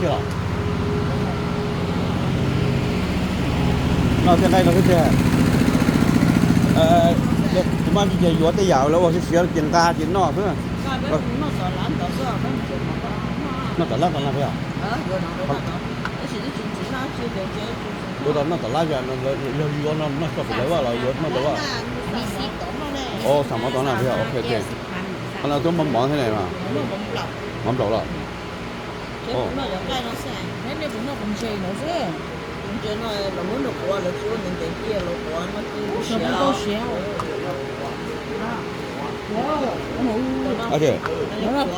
Thiab los? No thiab nqaij no thiab tiag. Kuv mas tsis ces yuav tej yam lawv ua siav siav ces nqa ces noj xwb. Noj tom lab tom no thiab. Ua tau noj tom lab, yog yuav no noj tso pem lawv vaj los yuav noj tau vaj? Ov, xam mov tom no thiab, ok ok. Qhov no twb mov mov thiab ne mas. Mov nplaum los?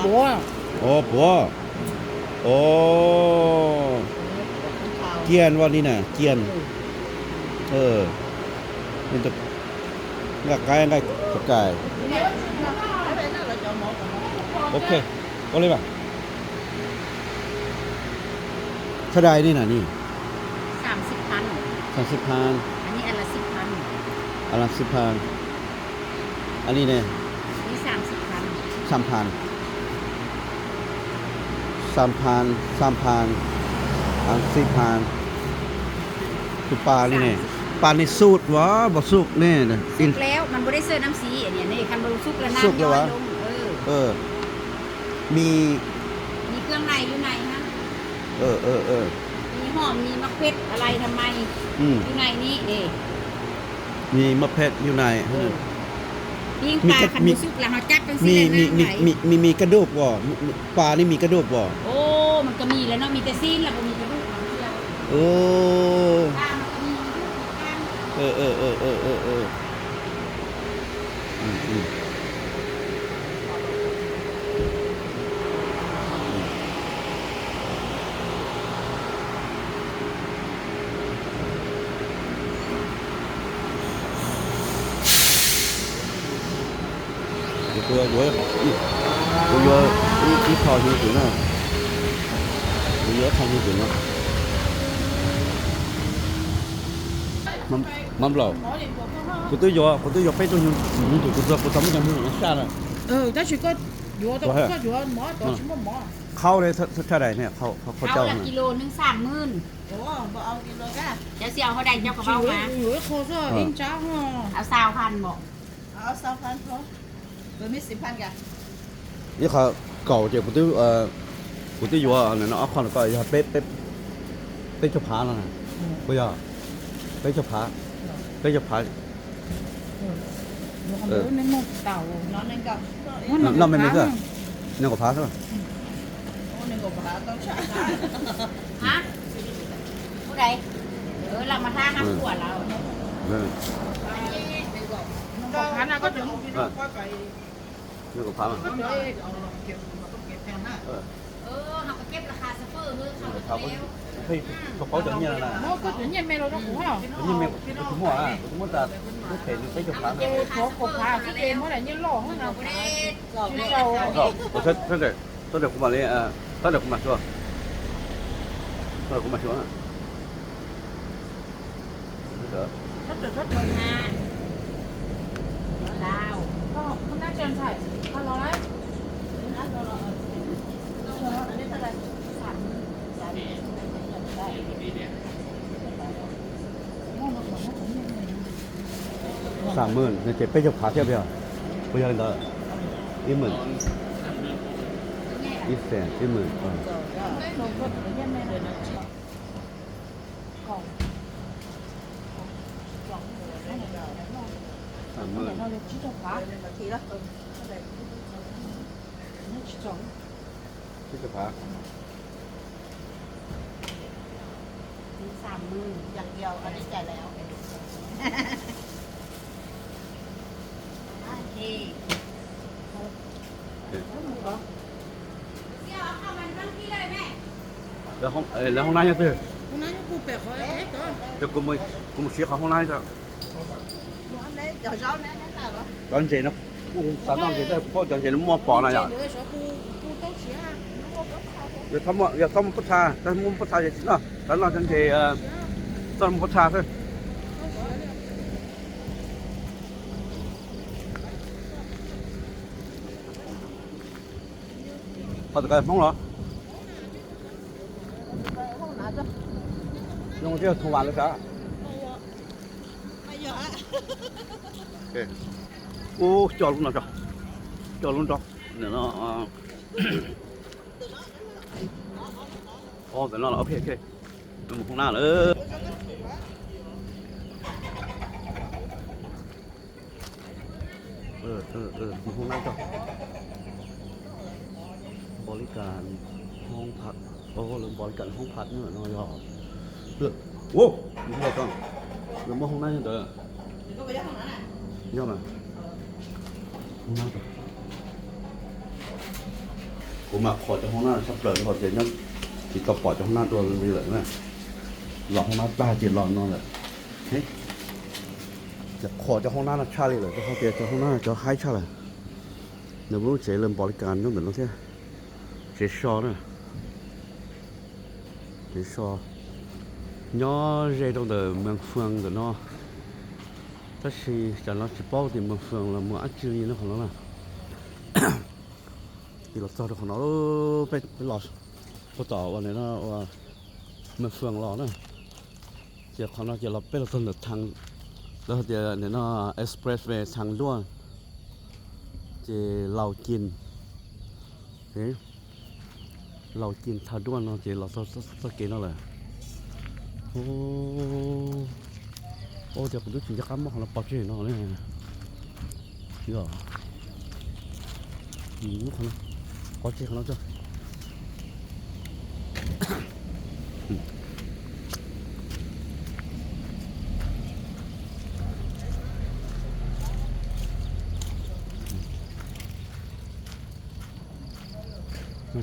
Puav. Ov, puav. Ov, cian vaj li na, cian. Nqaij qaib nqaij kaum kais. Ok, ua li mas. Thaj dais ni na ni? Xam xib phan. Xam xib phan. An li ne? Xam phan. Xam phan, xam phan, an xib phan. Tus pas li ne? Pas ni xub vas, pas xub ne? Xub lawm,มันบ่ได้ใส่น้ำสี อันนี้ คันบ่สุกแล้วน้ำย่อยลง เออ มี มีเครื่องในอยู่ในฮะ มีหอม มีมะเขือเทศ อะไรทำไม อยู่ในนี้ นี่ มีมะเขือเทศอยู่ใน ปิ้งปลา คันบ่สุกแล้วเฮาจับจั่งซี้แหละ น้ำไหล มี มีกระดูกบ่ ปลานี่มีกระดูกบ่ โอ้ มันก็มีแหละเนาะ มีแต่ซีนแล้วบ่มีกระดูก เออ ปลามันก็มีกระดูกมีกล้าม เออ เออ เออ เออ เออ เออ อืม อืม Kuv yuav, kuv yuav ib qho xyoo twm na. Kuv yuav ib qho xyoo twm no. Mov nplaum. Kuv twb yuav, kuv twb yuav peb tug xyoo twm, kuv txog kuv tau muab cov xyoo twm no saj na. Tab sis koj yuav, koj yuav mov, koj tsis muaj mov. Qhau li, thaj dais ne, qhau cau na. Kilo นึง สามหมื่น Ua, npawg, au kilo kab. Cov xyaw hauv dais cov kab baub mas. Yuav ib qho xwb, ib ntsab. Au xaus phan npawg. Au xaus phan npawg. Ib qho kaum ces kuv twb, kuv twb yuav no ob qho no koj yog peb, peb caug phav no. Puas yog? Peb caug phav, peb caug phav. Noj me me xwb, nees nkaum phav xwb. Hả? Ủa đây. Ừ, lòng mà tha năm của lắm. Nees nkaum phav mas. Ừ, học cái kép là khá sắp phở hơn, học được nhiều. Koj paub cov nyiaj no na. Koj cov nyiaj me los rau kuv ha. Cov nyiaj me kuv tsis muaj, kuv muab tas lub phem nws peb caug phav na. Cov kaum phav xwb ces muab daim nyiaj loj na. Tsis tau. Txhob ntawm kuv mam li, txhob ntawm kuv mam xyuas. Txhob ntawm kuv mam xyuas. Xam mws no ces peb caug phav thiab puas yog? Puas yog li ntawd? Ib mws, ib xees, ib mws. Xam mws, peb caug phav. Lawv hoob nab nyob twg? Ces kuv mus siv qhov hoob nab tso. Cov ntses no, kuv xav noj ntses tab kuv paub cov ntses no muaj pom no yom. Yog txhob muaj pob txha, txhob muaj pob txha ces tsis noj, xav noj cov ntses txhob muaj pob txha xwb. Qhov twg Hmoob los? Ub, coj lub no tso. Coj lub nrog. Ntawm no, ntawm no, ok, ok. Mus hoob nab lawm. Mus hoob nab tso. Npau li kas hoob phav, lawv npau li kas hoob phav no yog. Lawv muaj hoob nab ntawd. Yog mas. Kuv mas qhuas cov hoob nab no tshaj plaws no ces nyob tsis tau pom cov hoob nab dua li lawm na. Los hoob nab tag ces los no lawm. Ces qhuas cov hoob nab no tshaj li lawm, rau qhov tias cov hoob nab no cov haib tshaj lawm. Nws muaj lub tsev lawv npau li kas nyob ntawm no thiab. Tsev so na. Tsev so nyob ze rau ntawm Mees Fwm ntawm no, tab sis tsam no tsis paub tias Mees Fwm los mus dab tsi li no qhov no na. Ces los txog rau qhov no, peb los puag tom uas nim no uas Mees Fwm los na. Ces qhov no ces los peb los txog ntawm thav, lawv hais tias nim no expressway thav duaj, ces Laus Cin, Laus Cin thav duaj no ces los txog txoj kev no lawm. Ua cas kuv twb tsis nco qab muab qhov no pov tseg no ne. Yog, muab qhov no pov tseg qhov no tso.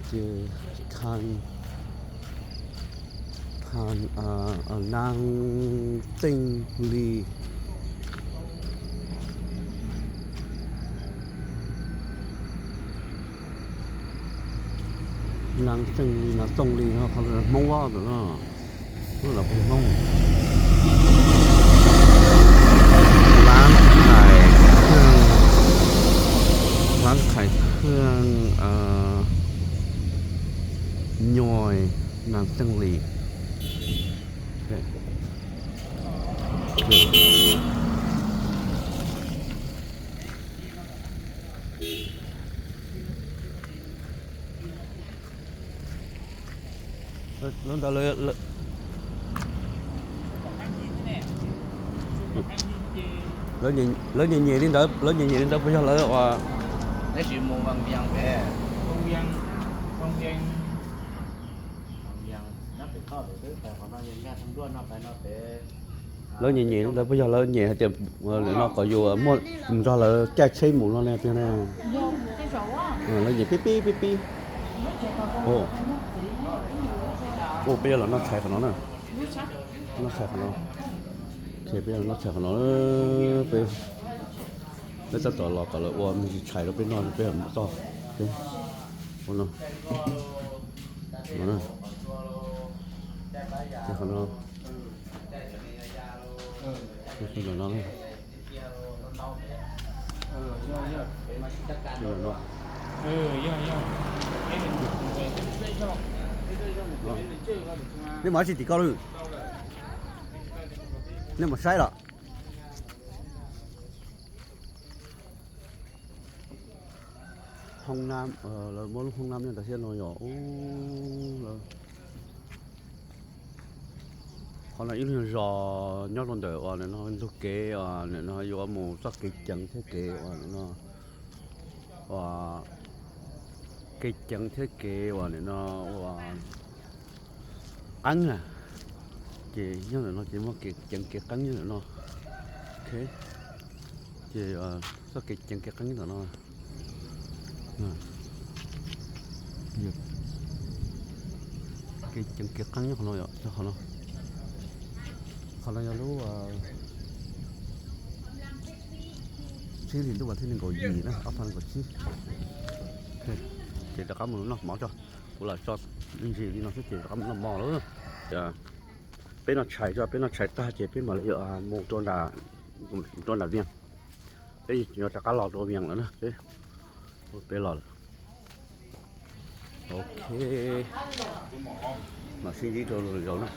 Ces thav, thav Nas Teej Lis. Nas Teej Lis, Nas Tooj Lis no qhov Hmoob Vaj ntawm no, Hmoob. Lab Khais Khaj, Lab Khais Khaj, Nyuj, Nas Teej Lis. Lawv ntawd, lawv nyem nyem li ntawd, lawv nyem nyem li ntawd puas yog lawv uas lawv nyem nyem li ntawd puas yog lawv nyem hais tias no kom yus muaj nrog lawv caij tsheb mus no ne tiag ne. Lawv nyem pib pib pib pib. Ua peb yuav los noj tshais qhov no na. Noj tshais qhov no. Peb yuav los noj tshais qhov no. Peb, peb tab tom los kom lawv ua me ntsis tshais rau peb noj, peb mus toj. Ua no. Qhov no. Nej mus dab tsi tim koj lawm? Nej mus saib los? Hoob nab, lawv muab lub hoob nab nyob ntawd thiab no yom. Qhov no ib lub zos nyob rau ntawm uas nim no ntug kev uas nim no yuav mus txoj kev ceev thiab kev uas nim no, uas kev ceev thiab kev uas nim no uas qeeb na. Ces nyob ntawm no ces muaj kev ceev kev qeeb nyob ntawm no. Ces txoj kev ceev kev qeeb ntawm no. Kev ceev kev qeeb nyob qhov no yom, qhov no. Qhov no yog lub tsib hlis ntuj vas thib nees nkaum yim na, ob phav nees nkaum tsib. Ces rov qab mus noj mov tso, kuv lam tso me ntsis li no xwb ces rov qab mus noj mov lawm. Peb noj tshais tso, peb noj tshais tag ces peb mam li mus rau nram Vias, peb yuav rov qab los rau Vias lawm na. Peb los lawm. Ok, mam sib ntsib rau lwm zaus na.